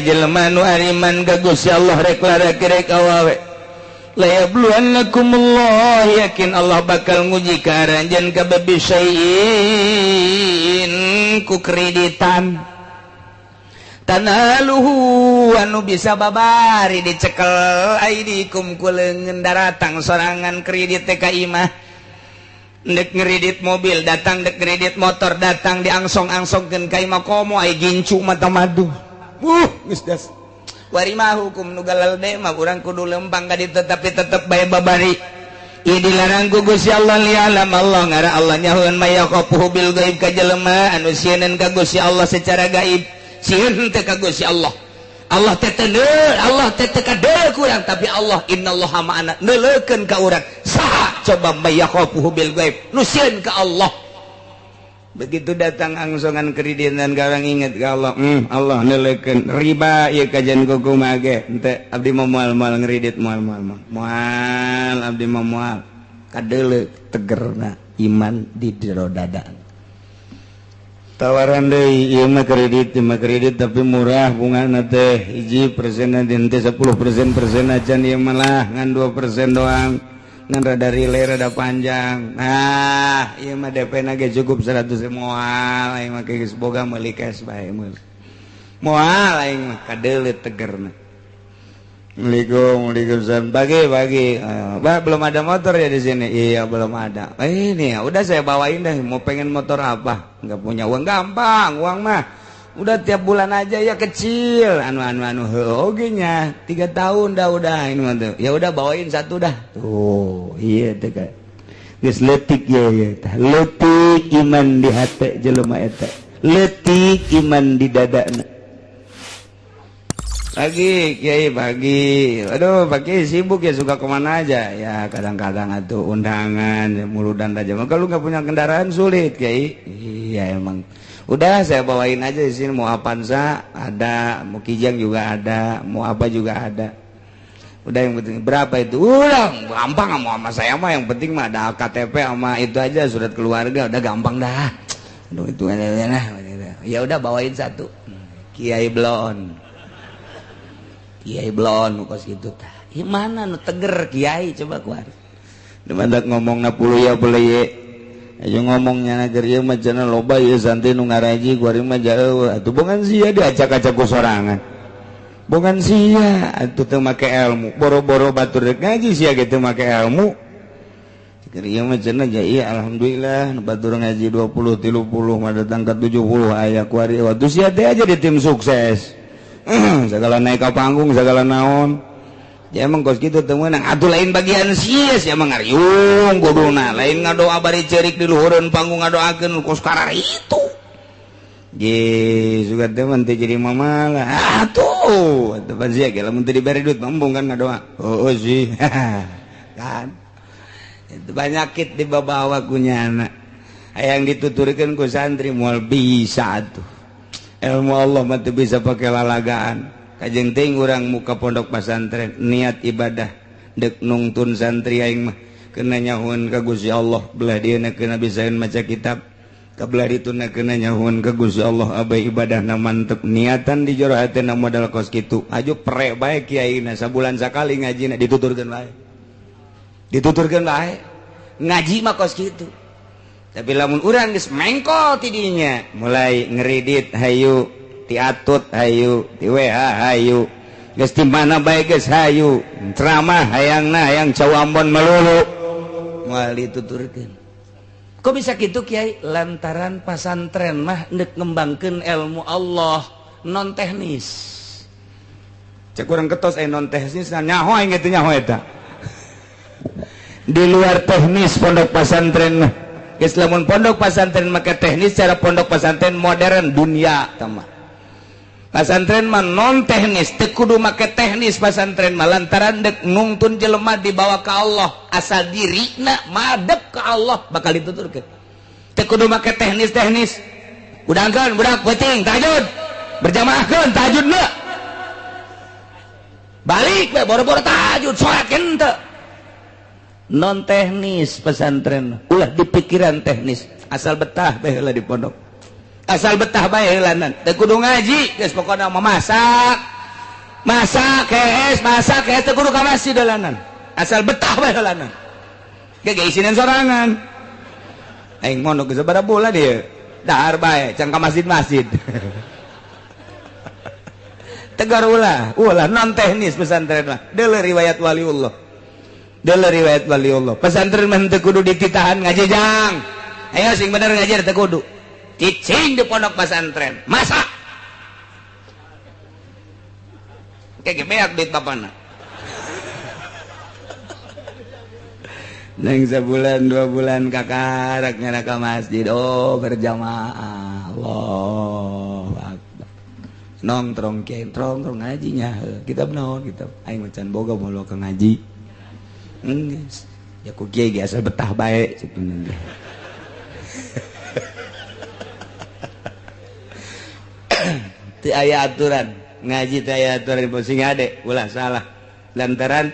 jelema nu ariman ka Gusti Allah, rek lalaki rek awewe. La yabluwannakumullah, yakin Allah bakal nguji ka aranjeun kabeh, bisyai'in ku kreditan, tanaluhu anu bisa babari dicekel, aidikum ku leungeun. Daratang sorangan kredit teh ka imah, dek ngeredit mobil datang, dek kredit motor datang, diangsong-angsongkeun ka imah, komo ai gincu mata madu. Geus das wari mah hukum nu galelde mah urang kudu lempang ka ditu, tapi tetep bae babari. Ieu dilarang ku Gusti Allah. Lialam Allah, ngara Allah nyahoeun, may yakhafuhu bil gaib, ka jelema anu sieun ka Gusti Allah secara gaib. Sieun teh ka Gusti Allah, Allah teh teu, Allah teh teu kadeuleu ku urang, tapi Allah innallaha ma'ana, neuleukeun ka urang. Saha coba may yakhafuhu bil gaib, nu sieun ka Allah? Begitu datang angsongan kreditan, garang inget ke Allah, Allah neuleukeun. Riba ieu kajian kumaha ge henteu, abdi mah moal, moal ngredit, moal, moal, moal, moal, abdi mah moal. Kadeuleu tegerna iman di jero dada. Tawaran deui, ieu mah kredit, ieu mah kredit tapi murah bungana teh, 1% teh 10% persen acan, ieu malah ngan 2% doang, ngan rada relay, rada panjang. Nah, ieu mah DP na ge cukup 100. Moal aing mah, geus boga, meuli cash bae, meuli moal aing mah. Kadeuleu tegerna. Assalamualaikum. Waalaikumsalam. Pagi pagi. Pak, belum ada motor ya di sini? Iya, belum ada. Eh, ini ya udah saya bawain deh. Mau pengen motor apa? Nggak punya uang. Gampang, uang mah. Udah tiap bulan aja ya, kecil. Anu anu anu oke nya. 3 tahun dah, udah ini mah tuh. Ya udah, bawain satu dah. Tuh, iya tuh kan. Geus leutik ya ya tah. Leutik iman di hati jelema eta. Leutik iman di dadana. Pagi, Kiai, pagi. Aduh, pagi sibuk ya, suka kemana aja? Ya kadang-kadang atau undangan, ya, muludan aja. Maka lu nggak punya kendaraan sulit, Kiai. Iya emang. Udah saya bawain aja di sini, mau Avanza ada, mau Kijang juga ada, mau apa juga ada. Udah, yang penting berapa itu? Udah gampang, mau sama saya mah yang penting mah ada KTP sama itu aja, surat keluarga, udah gampang dah. Aduh, itu nah, ya udah bawain satu. Kiai Blon. Kiai Blon kos gitu tah. Mana nu teger kiai coba keluar. Demandak ngomong na puluh ya boleh ye. Ayo ngomongnya nager ieu mah cenah loba ieu santri nu ngaraji, kuari mah jauh. Atuh bongan sia diacak-acak ku sorangan. Bongan sia atuh teu make ilmu. Boro-boro batur rek ngaji, sia ge teu make ilmu. Keur ieu mah cenah ja iya alhamdulillah nu batur ngaji 20 30 mah datang ke 70 aya kuari. Waktu sia teh aja di tim sukses. Segala naik ke panggung, segala naon ya emang kos gitu teu meunang atuh. Lain bagian sia, sia mah ngariung kuduna, lain ngadoa bari ceurik di luhureun panggung, ngadoakeun kos karar itu. Ge suka teh mah teu jadi mamalah atuh. Atuh pan sia ge lamun teu dibere duit embung kan ngadoa. Oh, oh sih kan itu banyakit dibawa ku nyana, hayang dituturkeun ku santri moal bisa atuh. Ilmu Allah mah teu bisa pakai lalagaan. Kajeng ting urang muka pondok pesantren niat ibadah, dek nungtun santri aing mah kena nyahuan ka Gusti Allah, belah dia kena bisaeun maca kitab, kabelah dituna kena nyahuan ka Gusti Allah, abai ibadah na mantep, niatan di jero hatena modal kos kitu. Aju prek bae kiaina, sabulan sakali ngajina, dituturkeun bae, dituturkeun bae, ngaji mah kos kitu. Tapi lamun urang geus mengkol tidinya, mulai ngeredit hayu, tiatut hayu, ti WA hayu, geus di mana bae geus hayu, ceramah hayangna hayang cau Ambon melulu, moal dituturkeun. Kok bisa gitu, Kiai? Lantaran pasantren mah ndek ngembangkeun ilmu Allah non teknis. Cek urang ketos eh non teknis nyaho aing teu nyaho eta. Di luar teknis pondok pesantren mah. Geus lamun pondok pesantren maka teknis, cara pondok pesantren modern dunia tama. Pasantren mah non teknis, teu kudu make teknis pasantren mah, lantaran dek nungtun jelema dibawa ke Allah, asal dirina madep ke Allah bakal dituturkeun. Teu kudu make teknis-teknis. Udangkeun budak peuting tahajud. Berjamaahkeun tahajudna. Balik we boro-boro tahajud, salat henteu. Non teknis pesantren, ulah dipikiran teknis, asal betah bae heula di pondok. Asal betah bae heulanan. Teu kudu ngaji, geus pokona mah masak. Masak kees, masak kees teu kudu ka masjid dolanan. Asal betah bae dolanan. Ge isinan sorangan. Aing mondok geus sabaraha bulan ieu. Dahar bae can ka masjid-masjid. Tegar ulah, ulah non teknis pesantren mah. Deuleu riwayat waliullah. Deuleu riwayat waliullah. Pesantren mah teu kudu dititahan ngaji jang. Ayo sing bener ngaji teu kudu. Cicing di pondok pesantren. Masak. Kayak beak duit bapana. Neng sebulan 2 bulan kakarak nyana ka masjid, oh berjamaah. Allahu akbar. Nongtrong kiai nongtrong ngajinya. Kitab naon kitab aing macan boga moal ka ngaji. Geus. Ya ku kiai ge asal betah bae cenah. Teu aya aturan ngaji teu aya aturan sing ade ulah salah. Lantaran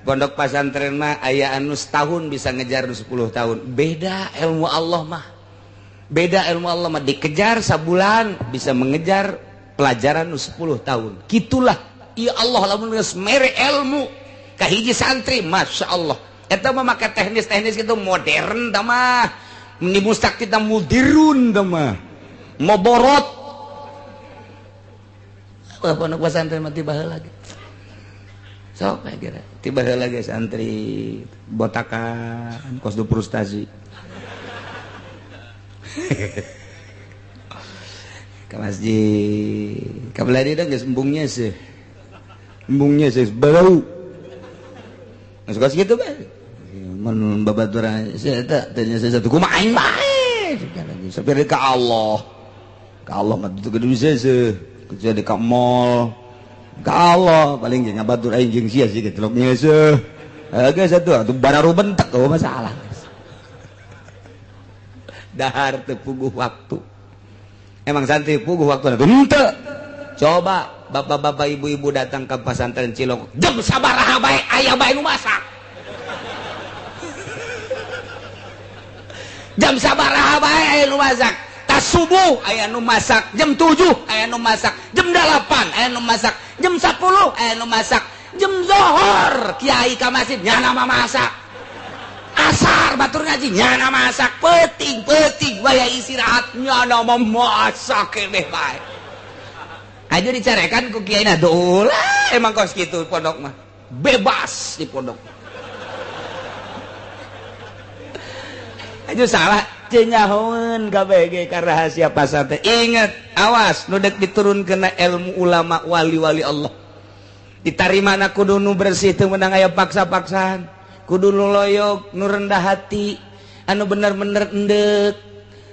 pondok pesantren mah aya anu setahun bisa ngejar 10 tahun. Beda ilmu Allah mah. Beda ilmu Allah mah dikejar sabulan bisa mengejar pelajaran 10 tahun. Gitulah ya Allah lamun geus mere ilmu ka hiji santri Masya Allah. Eta mah make teknis-teknis gitu modern tah mah. Ni mustak kita mudirun tah mah. Moborot. Wah pondok pesantren mah tiba heula ge. Sok kira tiba heula ge santri botakan kos du frustasi. Ka masjid kabelah dieu geus embungnya sih. Embungnya sih bau. Geus kos kitu bae. Mun babaturan sia eta teh nya satu kumaha aing bae. Sampai ka Allah. Ka Allah mah teu kudu bisa seuh. Kecuali ka mall. Ka Allah paling jeung ngabatur aing jeung sia sih getelok nyeuseuh. Geus atuh atuh bararu bentek oh masalah. Dahar teu puguh waktu. Emang santri puguh waktu henteu. Coba bapak-bapak ibu-ibu datang ke pesantren Cilongok jam sabaraha bae aya bae nu masak. Jam sabaraha bae aya nu masak. Tas subuh aya nu masak, jam 7 aya nu masak, jam 8 aya nu masak, jam 10 aya nu masak, jam zohor kiai ka masjid nyana mah masak. Asar batur ngaji nyana masak, peuting-peuting waya istirahat nyana mah masak keneh bae. Aja dicarekan ku kiai na dolah emang kos kitu pondok mah. Bebas di pondok. Aja salah cenyahoeun KBG ka rahasia pasantren. Ingat, awas nu dek diturunkeun ilmu ulama wali-wali Allah. Ditarimana kudu nu bersih teu meunang aya paksa-paksaan. Kudu nu loyok, nu rendah hati, anu bener-bener endek.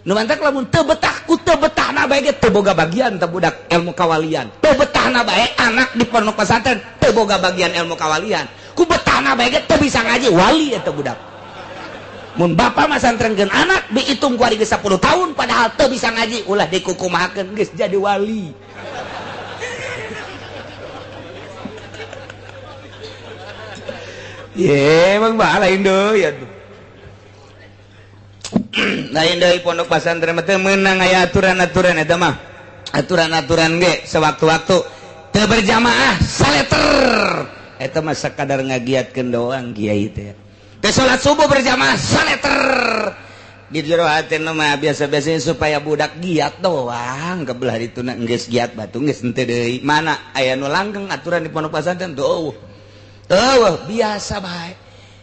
Nu mantak lamun teu betah ku teu betahna bae ge teu boga bagian teu budak ilmu kawalian. Teu betahna bae anak di pondok pesantren teu boga bagian ilmu kawalian. Ku betahna bae ge teu bisa ngaji wali eta budak. Mun bapak masantrenkeun anak dihitung ku ari geus 10 tahun padahal teu bisa ngaji ulah dikukumahakeun geus jadi wali. Ye emang bah lain deui atuh. Lain deui pondok pesantren mah teu meunang aya aturan-aturan eta mah. Aturan-aturan ge sewaktu-waktu teu berjamaah saleter. Eta mah sakadar ngagiatkeun doang kiai teh. Teu salat subuh berjamaah saleter. Di jero hatena mah biasa-biasanya supaya budak giat doang kebelah dituna geus giat batu geus henteu deui. Mana aya nu langgeng aturan di pondok pesantren tuh. Tuh biasa bae.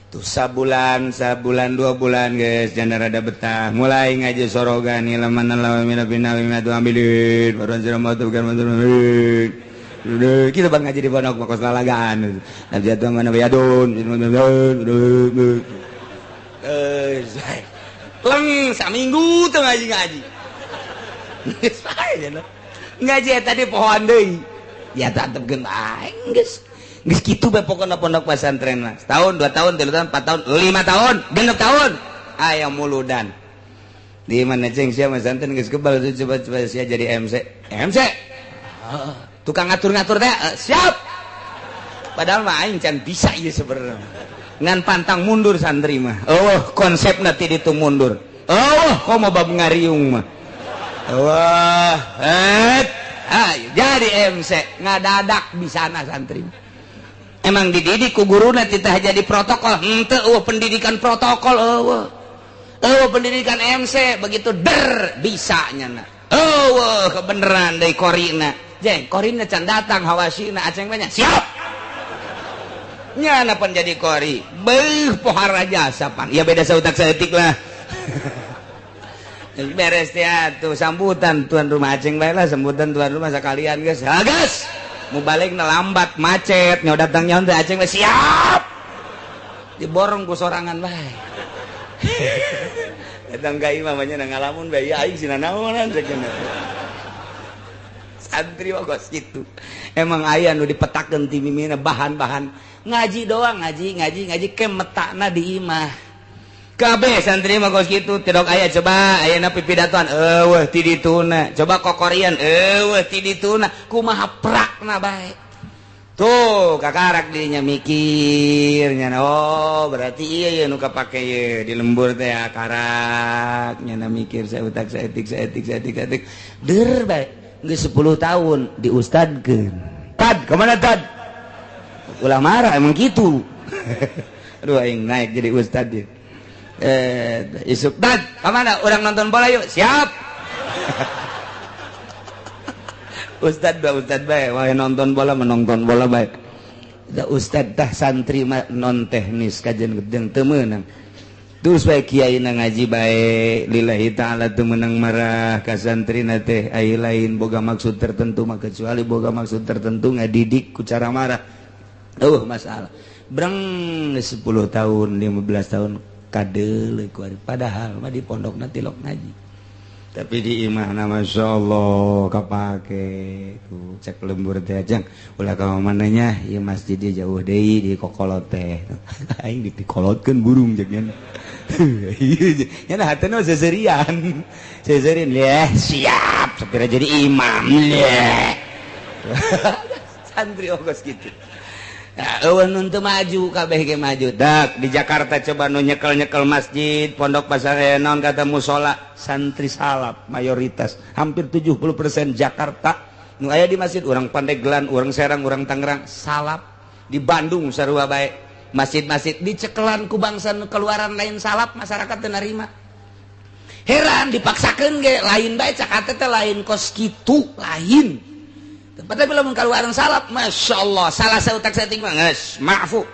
Tuh sabulan, sabulan 2 bulan guys, jangan rada betah. Mulai ngaji sorogan ilaman lawan mina tu ambilin, baruan siram batu bukan batu. Kita bang ngaji di pondok makos lalagaan. Nabi jatuh mana bayadun, leng saminggu tuh ngaji-ngaji. Ngaji tadi pohon deui. Ya tetep aing geus. Geus kitu bae pokona pondok pesantren mah. Setahun, 2 tahun, 3 tahun, 4 tahun, 5 tahun, 6 tahun. Aya muludan. Di mana ceng sia pesantren geus kebal coba-coba sia jadi MC. MC. Tukang ngatur-ngatur teh siap. Padahal mah aing can bisa ieu sebenarnya. Ngan pantang mundur santri mah. Eueuh konsepna ti ditu mundur. Eueuh komo bab ngariung mah. Wah, ayo jadi Jadi MC ngadadak bisana santri. Emang dididik ku guruna titah jadi protokol. Henteu eueuh pendidikan protokol eueuh. Eueuh pendidikan MC begitu der bisa nyana. Eueuh kebeneran deui korina. Jeng korina can datang hawasina aceng banyak. Siap. Nyana pan jadi kori. Beuh pohara jasa pan. Ya beda sautak saeutik lah. Beres teh atuh sambutan tuan rumah aceng bae lah sambutan tuan rumah sakalian geus. Ha geus. Mau balik lambat macet nyawa datang nyawa teh aceng bae siap. Diborong ku sorangan bae. Datang ka imah mah nya ngalamun bae aing sina naonan cek. Santri mah kos kitu. Emang aya nu dipetakeun ti mimina bahan-bahan ngaji doang ngaji ngaji ngaji ke metakna di imah. Kabeh santri mah kos kitu tidok aya coba ayeuna pipidatoan eueuh ti dituna coba kokorian eueuh ti dituna kumaha prakna bae tuh kakarak dinya mikir nya oh berarti ieu ye nu kapake ye di lembur teh karak nya mikir sautak saeutik saeutik saeutik saeutik der bae geus 10 tahun diustadkeun tad kemana tad ulah marah emang kitu aduh aing naik jadi ustad ieu. Isuk dad kemana orang nonton bola yuk siap. Ustad ba ustad bae wae nonton bola menonton bola bae da ustad tah santri mah non teknis kajian gedeng teu meunang terus bae kiai na ngaji bae lillahi taala teu meunang marah ka santrina teh ai lain boga maksud tertentu mah kecuali boga maksud tertentu ngadidik ku cara marah eueuh masalah breng 10 tahun 15 tahun kadeuleuh kuari padahal mah di pondokna tilok ngaji tapi di imahna masyaallah kapake tuh cek lembur teh ajang ulah ka mana nya ieu masjid dia jauh deui di kokolot teh aing dikolotkeun burung jeung nya nya hatena seserian seserian leh siap sapira jadi imam leh santri ogos kitu. Nah, eueuh nu teu maju kabeh ge maju. Dak di Jakarta coba nu nyekel-nyekel masjid, pondok pasar naon kata musola, santri salaf mayoritas, hampir 70% Jakarta nu aya di masjid urang Pandeglang, urang Serang, urang Tangerang, salaf. Di Bandung sarua bae. Masjid-masjid dicekelan ku bangsa nu keluaran lain salaf, masyarakat teu narima. Heran dipaksakeun ge lain bae cak hate teh lain kos kitu, lain. Tapi lamun kaluaran salaf, masya Allah, salah sautak saeutik mah geus maafu.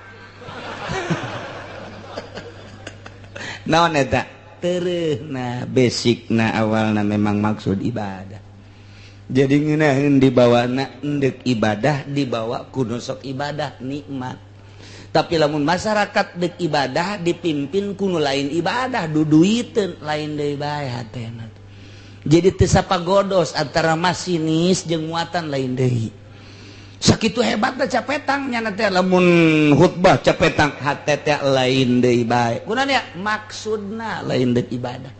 Naon eta? Tereuhna basicna awalna memang maksud ibadah. Jadi ngeunaheun dibawana endek ibadah dibawa ku nu sok ibadah nikmat. Tapi lamun masyarakat dek ibadah dipimpin ku nu lain ibadah duduiteun lain deui bae hatena. Jadi teu sapagodos antara masinis jeung muatan lain deui. Sakitu hebatna capetang nyana teh lamun khutbah capetang hate teh lain deui bae. Kunaon ya maksudna lain deuk ibadah.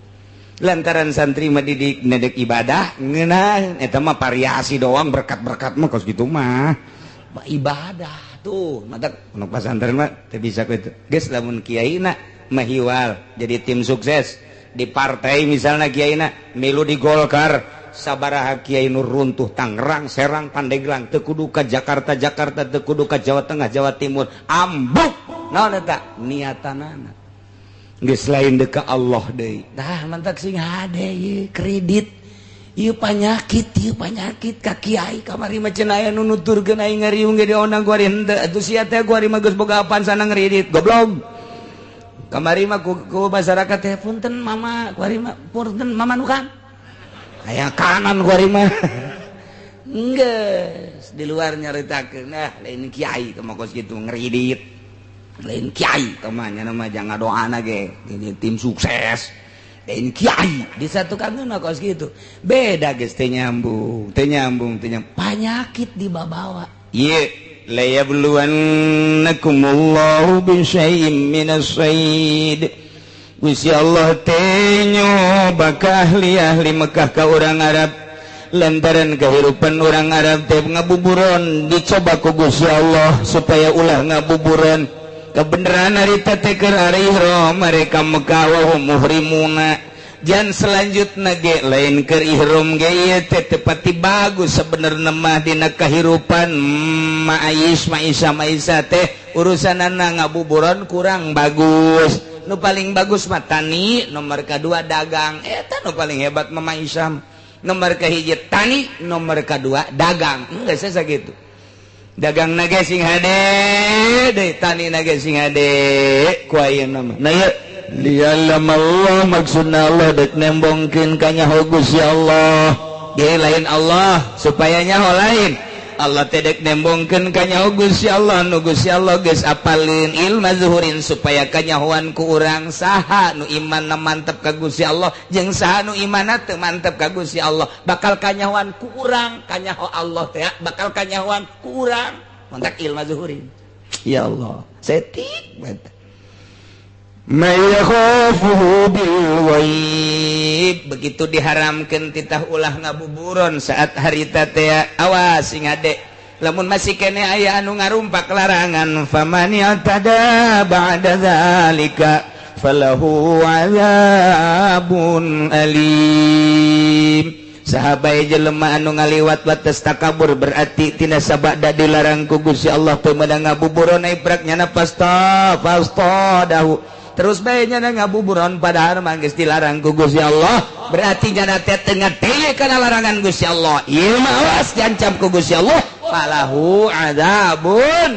Lantaran santri mah didik nedek ibadah ngeunah eta mah variasi doang berkat-berkat mah kos kitu mah. Ibadah tuh matak pondok pesantren mah teu bisa kitu. Geus lamun kiaina mahiwal jadi tim sukses di partai misalnya kiaina milu di Golkar sabaraha kiai nu runtuh Tangerang Serang Pandeglang teu kudu ka Jakarta Jakarta teu kudu ka Jawa Tengah Jawa Timur ambuk naon eta niatanana geus lain deuk ka Allah deui tah mantak sing hade ieu kredit ieu panyakit ka kiai kamari mah cenah aya nu nuturkeun aing ngariung ge diondang ku ari henteu atuh sia teh ku ari mah geus boga apaan sana ngredit goblok. Kamari mah ku masyarakat teh punten mama kuari mah punten mama nu kan aya kanan kuari mah geus di luar nyaritakeun nah lain kiai teh mah kos kitu ngridit lain kiai teh mah nya mah jangan doana ge jadi tim sukses lain kiai disatukan mah kos kitu beda geus teh nyambung teh nyambung teh nyambung panyakit dibabawa ieu layabluwannakumullahu bisyai'in minas sayd. Gusti Allah teh nyoba ka ahli-ahli Mekah ka urang Arab lantaran kehidupan orang Arab teh ngabuburon dicoba ku Gusti Allah supaya ulah ngabuburon kebenaran harita teh keur ari ihram mereka Mekah wa hum muhrimuna Jan selanjutna ge lain keur ihram ge ieu teh teu pati bagus sebenarna mah dina kahirupan ma'ais ma'isa ma'isa teh urusanana ngabuburon kurang bagus. Nu paling bagus mah tani, nomor kadua dagang. Eta nu paling hebat mah ma'isa. Nomor kahiji tani, nomor kadua dagang. Geus sakitu. Dagang na ge sing hade deui, tani na ge sing hade ku ayeuna mah. Nah ieu liya'lam Allah maksudna Allah dek nembongkeun ka nyaho Gusti Allah. Ge lain Allah supaya nyaho lain. Allah teh dek nembongkeun ka nyaho Gusti Allah nu Gusti Allah geus apaleun ilma zuhurin supaya kanyahoan ku urang saha nu imanna mantep ka Gusti Allah jeung saha nu imanna teu mantep ka Gusti Allah bakal kanyahoan ku urang kanyaho Allah teh bakal kanyahoan ku urang mantak ilma zuhurin. Ya Allah setik banget. May yakhafuhu bil ghaib begitu diharamkeun titah ulah ngabuburon saat harita teh awas sing ade lamun masih kene aya anu ngarumpak larangan faman yatada ba'da zalika falahu azabun alim. Sahabai jelema anu ngaliwat wates takabur berarti tina sabada dilarang ku Gusti Allah teu meunang ngabuburon iprak nyana pasta pasta dahu terus bae nyana ngabuburon padahal mah geus dilarang ku Gusti Allah berarti nyana teh teu ngadeye kana larangan Gusti Allah ieu mah awas diancam ku Gusti Allah falahu adzabun.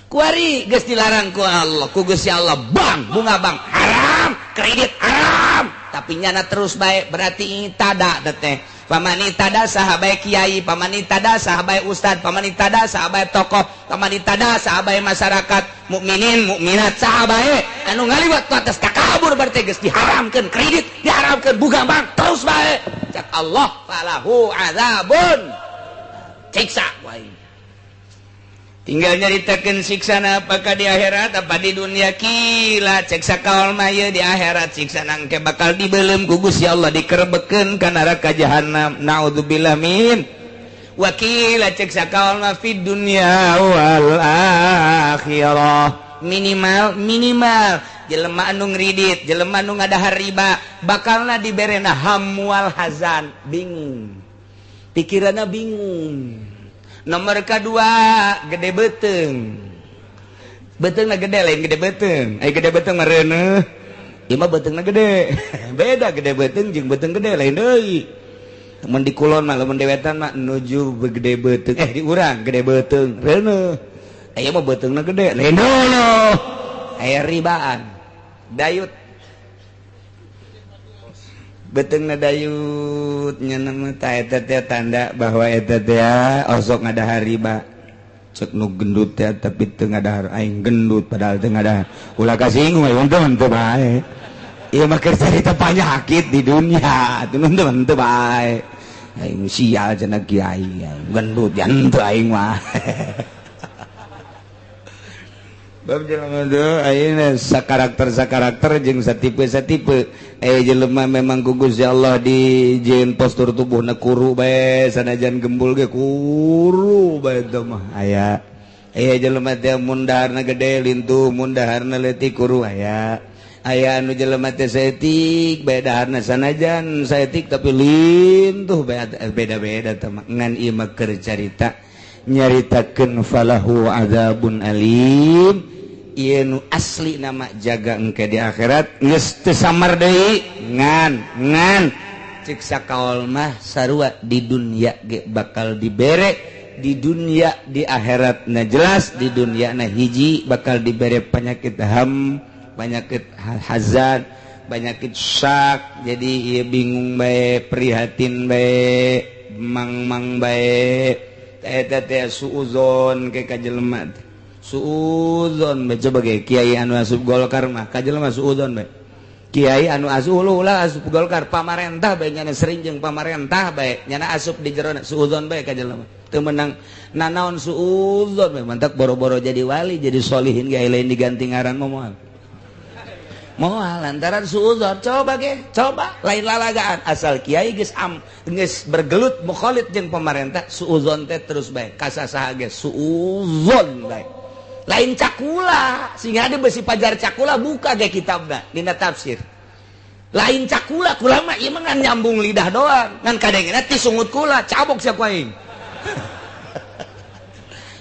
Kuari geus dilarang ku Allah ku Gusti Allah bang bunga bang haram kredit haram tapi nyana terus bae berarti tada teh pamani tada saha bae kiai pamani tada saha bae ustad pamani tada saha bae tokoh pamani tada saha bae masyarakat mukminin mukminat saha bae anu ngaliwat ku atas takabur berarti geus diharamkeun kredit diharamkeun bunga bang terus bae cak Allah falahu azabun siksa wae. Tinggal nyaritakeun siksana apakah di akhirat apa di dunia kila cek sakaol mah ieu di akhirat siksana engke bakal dibeuleum ku Gusti Allah dikerebekeun ka neraka jahanam naudzubillah min wakila cek sakaol mah fid dunya wal akhirah minimal minimal jelema anu ngridit jelema anu ngadahar riba bakalna diberena hamwal hazan bingung pikiranna bingung. Nomor kedua gede beteng beteng na gede lain gede beteng ay gede beteng mah reuneuh ieu mah betengna gede beda gede beteng jeung beteng gede lain deui mun di kulon mah lamun di wetan mah nuju gede beteng di urang gede beteng reuneuh aya mah betengna gede lain deui aya ribaan dayut betengna dayut nya mah ta eta teh tanda bahwa eta teh osok ngadahar riba cek nu gendut teh tapi teu ngadahar aing gendut padahal teu ngadahar ulah kasinggung aya untung teu bae ieu mah keur carita panyakit di dunia atuh untung teu bae aing sial cenah kiai gendut jan teu aing mah bab jelema teh ayeuna sakarakter-sakarakter jeung satipe-satipe jelema memang ku Gusti Allah dijieun postur tubuhna kuru bae sanajan gembul ge kuru bae teh mah aya jelema teh mun daharna gede lintuh mun daharna leutik kuru aya aya anu jelema teh saeutik bae daharna sanajan saeutik tapi lintuh bae beda-beda teh mah ngan ieu mah keur carita nyaritakeun falahu adzabun alim ieu nu asli nama jaga engke di akhirat geus teu samar deui ngan ngan cek sakaol mah sarua di dunia ge bakal dibere di dunia di akhirat na jelas di dunia na hiji bakal dibere penyakit ham penyakit hazan penyakit syak jadi ieu bingung bae prihatin bae mang-mang bae eta teh suuzon ke ka jelema suuzon bae coba ge kiai anu asup Golkar mah ka jelema suuzon bae kiai anu asup ulah asup Golkar pamarentah bae nyana sering jeung pamarentah bae nyana asup di jerona suuzon bae ka jelema teu meunang nanaon suuzon bae mantak boro-boro jadi wali jadi solihin ge lain diganti ngaran mah moal moal lantaran suuzon coba ge coba lain lalagaan asal kiai geus am geus bergelut mukhalid jeung pamarentah suuzon teh terus bae kasasaha ge suuzon bae lain cakula sehingga ada besi pajar cakula buka ge kitabna dina tafsir. Lain cak kula, kula mah ieu mah ngan nyambung lidah doang. Ngan kadengena ti sungut kula, cabok sia ku aing.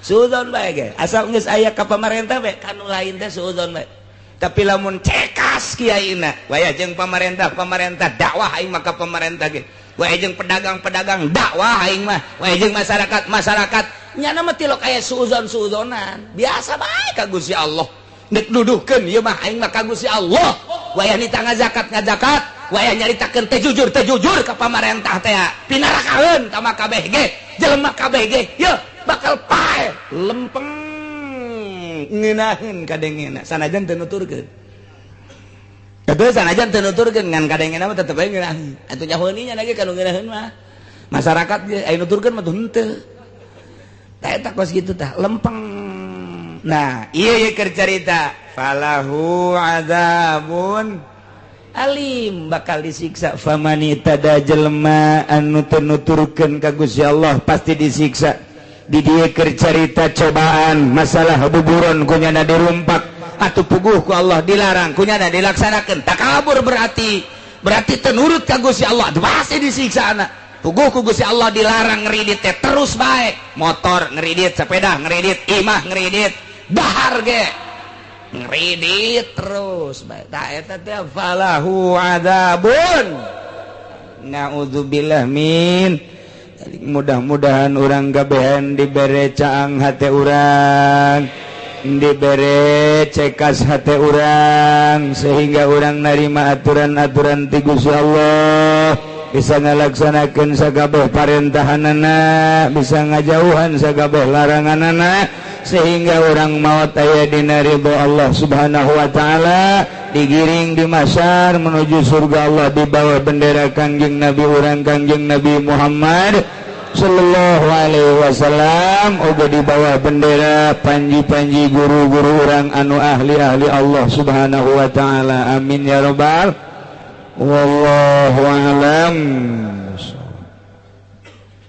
Suudzon bae ge. Asal geus aya ka pamarentah bae, kanu lain teh suudzon bae. Tapi lamun cekas kiaina, waya jeung pamarentah, pamarentah dakwah aing mah ka pamarentah ge. Waya jeung pedagang-pedagang dakwah aing mah, waya jeung masyarakat, masyarakat nyana mah tilok aya suudzon-suudzonan. Biasa bae ka Gusti Allah. Nek duduhkeun ieu mah aing mah ka Gusti Allah. Wayah nita ngazakat ngazakat, wayah nyaritakeun teh jujur ka pamarentah teh. Pinarakaeun ka mah kabeh ge, jelema kabeh ge, yeuh bakal pae lempeng ngeunaheun kadengena sanajan teu nuturkeun. Atuh sanajan teu nuturkeun ngan kadengena mah tetep bae ngeunaheun. Atuh nyahoeun nya lagi kanu ngeunaheun mah. Masyarakat ge aya nuturkeun mah tuh henteu. Tah eta kos kitu tah lempeng. Nah, ieu ye keur carita falahu adzabun alim bakal disiksa famani tada jelema anu teu nuturkeun ka Gusti Allah pasti disiksa. Di dieu keur carita cobaan masalah buburon kunyana dirumpak atuh puguh ku Allah dilarang kunyana dilaksanakeun takabur berarti teu nurut ka Gusti Allah pasti disiksa anak. Puguh ku Gusti Allah dilarang ngeridit teh terus bae motor ngeridit sepeda ngeridit imah ngeridit dahar ge ngeridit terus bae tah eta teh falahu adzabun naudzubillah min. Mudah-mudahan urang gabehan dibere caang hate urang, dibere cekas hate urang sehingga urang narima aturan-aturan ti Gusti Allah, bisa ngalaksanakeun sakabeh parentahanana, bisa ngajauhan sakabeh laranganana sehingga urang maot aya dina ridho Allah Subhanahu wa taala, digiring di mahsyar menuju surga Allah di bawah bendera Kangjeng Nabi urang Kangjeng Nabi Muhammad sallallahu alaihi wasallam, oge di bawah bendera panji-panji guru-guru urang anu ahli-ahli Allah Subhanahu wa taala. Amin ya rabbal wallahu alam.